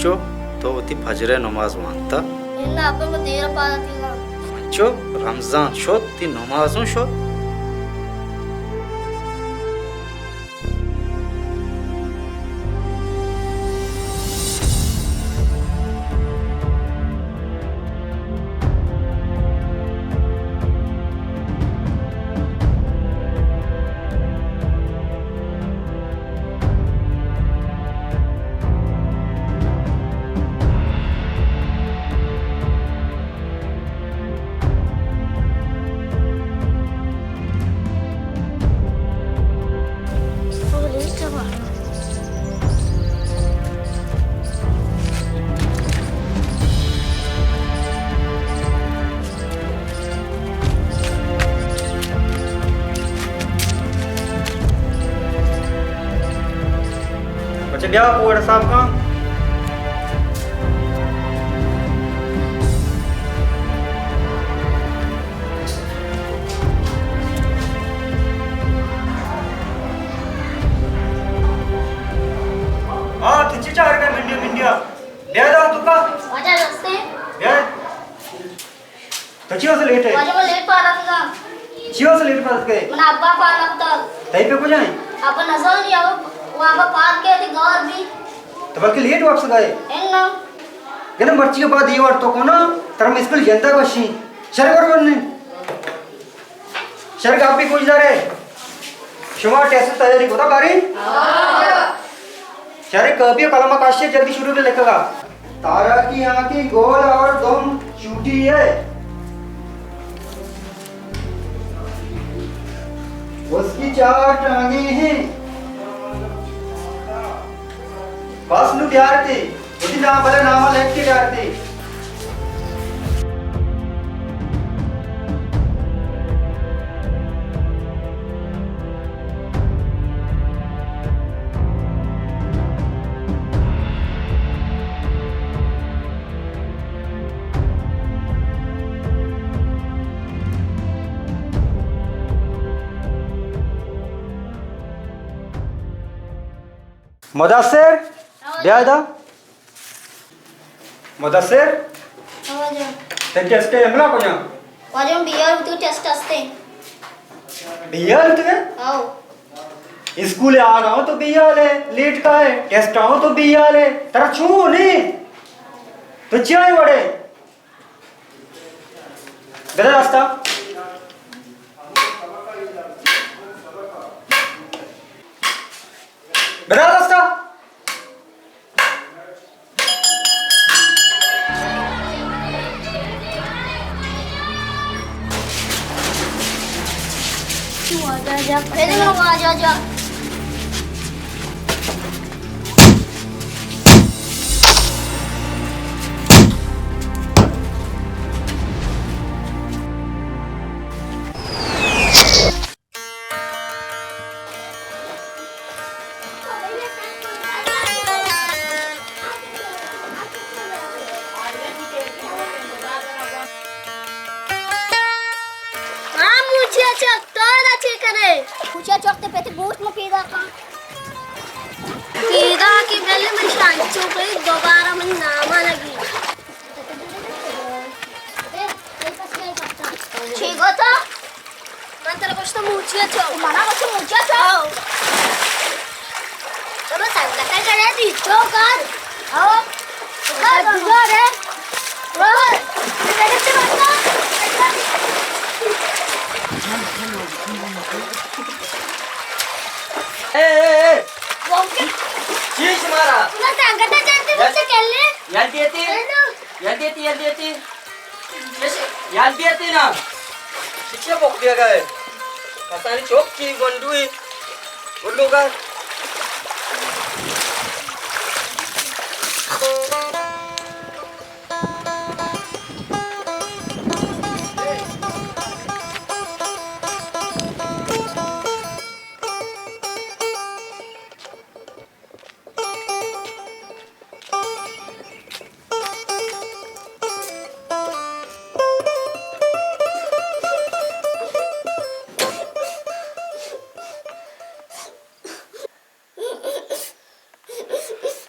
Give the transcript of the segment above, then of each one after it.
چو، تو وتی فجر ءِ نماز وانتا؟ اناں ابا، من دیر ءَ پاد اتکگاں۔ چو، رمضان شت، تئی نماز اوں شت؟ بچہ بیا، کوڑ صاف کن۔ ہاں، تچی چار کا منڈیا منڈیا۔ بیا دا تو کا۔ واجہ رستے۔ بیا۔ تو چی واسطے لیٹ ئے؟ واجہ، من لیٹ پاد اتکگاں۔ چی واسطے لیٹ پاد اتکئے؟ من ابا پاد اتکگ۔ تئی پہ کجا ایں؟ ابا نزانی، ابا، وہ ابا پاد کئیت گار بی۔ تو بلکہ لیٹ واپس گئے؟ اناں۔ گڑا مرچی ءَ بعد اے وڑ تو کن نا، ترا من اسکول جنتا کشیں۔ شر کر بننے۔ شر کاپی کجا دارے؟ شما ٹیسٹ تیاری کتا باریں؟ ہاں۔ شر کاپی ءُ قلم کشے، جلدی شروع کن لکھگا۔ تارا کی آنکھیں گول اور دم چھوٹی ہے۔ اس کی چار ٹانگیں ہیں۔ بس نوں بیارتی، وتی نام، بلے نام لکھ کے بیارتی۔ مدثر، بیا ادا۔ مدثر؟ ہاں واجہ۔ تئی ٹیسٹ ءِ املا کجا؟ واجہ، من بیہال بوتگاں، ٹیسٹ استیں۔ بیہال بوتگے؟ ہاؤ۔ اسکول آگا ہوں تو بیہال ئے، لیٹ کائے، ٹیسٹ آ ہوں تو بیہال ئے، ترا چون ایں؟ تو چیا اے وڑے؟ بدار دستا۔ بدار دستا۔ تو واجہ جا۔ واجہ جا۔ ہاں، موچیا چک، تو ادا چے کنے؟ موچیا چک، تئی پتی بوٹ ما پیدا کن۔ پیدا کہ بلے من شانچو کئی دوبارہ من نام لگی۔ چی گوتا؟ من ترا گوشتا موچیا چو۔ منا گوشتا موچیا چو؟ ہاؤ۔ تو سنگتا کرے دی چو کر۔ ہاؤ۔ کر بگا رے۔ اے، اے، اے۔ چی شمارا؟ ترا سنگتا جانتے مجھے کہلے؟ یاد دیتی؟ یاد دیتی، یاد دیتی۔ یاد دیتی نا۔ چی بک بیا گئے؟ کسانی چوک کی گنڈوی۔ گلو گئے۔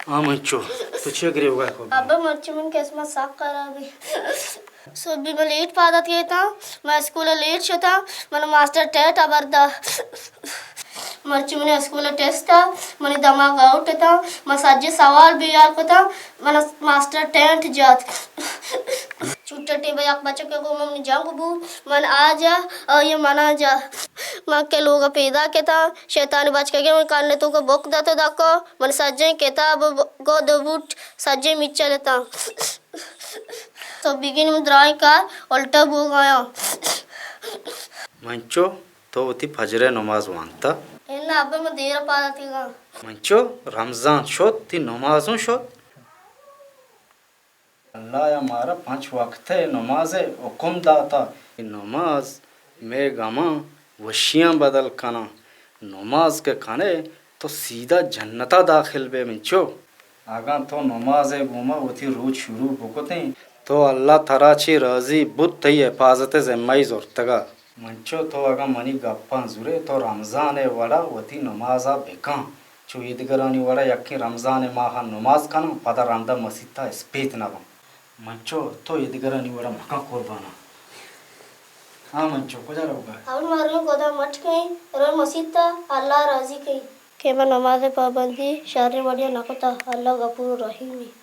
ہاں منچو، تو چے گریوگا کو؟ ابا، مرچی من قسمت سک خراب ایں۔ سوبی من لیٹ پاد اتکگاں، من اسکول لیٹ شتاں، من ماسٹر ٹیٹ ہبر دا۔ مرچی من اسکول ٹیسٹ ءَ، منی دماغ آؤٹ اتاں، من سجے سوال بیار کتاں، من ماسٹر ٹینٹ جات۔ چھٹی ٹیم ءَ یک بچکے گوں من جنگ بو، من آ جا، آئی ءَ منا جا۔ من کہ لوگ ءَ پیداک اتاں، شیطانی بچکے من کن ءِ توک ءَ بک دات ءُ دکا، من سجیں کتاب گو دو بوٹ سجیں مچل اتاں۔ تو بگین من درائیں کار الٹا بوگ ءَ آیاں۔ منچو، تو وتی فجر ءِ نماز وانتا؟ انا ابا، من دیر ءَ پاد اتکگاں۔ منچو، رمضان شت، تی نماز اوں شت؟ اللہ ءَ مارا پنچ وقت ءِ نماز ءِ حکم داتا۔ نماز مئے غماں وشیاں بدل کناں۔ نماز کہ کنے تو سیدھا جنت ءَ داخل بے منچو۔ اگاں تو نماز ءِ گوما وتی روچ شروع بکتیں تو اللہ ترا چے راضی بوت، تئی حفاظت ءِ ذمہ ئی زرتگا۔ منچو، تو اگاں منی گپاں زورے تو رمضان ءِ وڑا وتی نماز ءَ بکن۔ چو ایدگرانی وڑا یکیں رمضان ءِ ماہ ءَ نماز کناں، پدا رندا مسیت ءَ اسپیت نہ باں۔ منچو، تو ایدگرانی وڑا مکن قرباناں۔ ہاں منچو، کجا روگا؟ اول مرگیں گدا مٹ کئیں، روئے مسیت ءَ، اللہ راضی کئیں۔ کہ من نماز ءِ پابندی شریں وڑیا نہ کتا، اللہ غفور رحیمی۔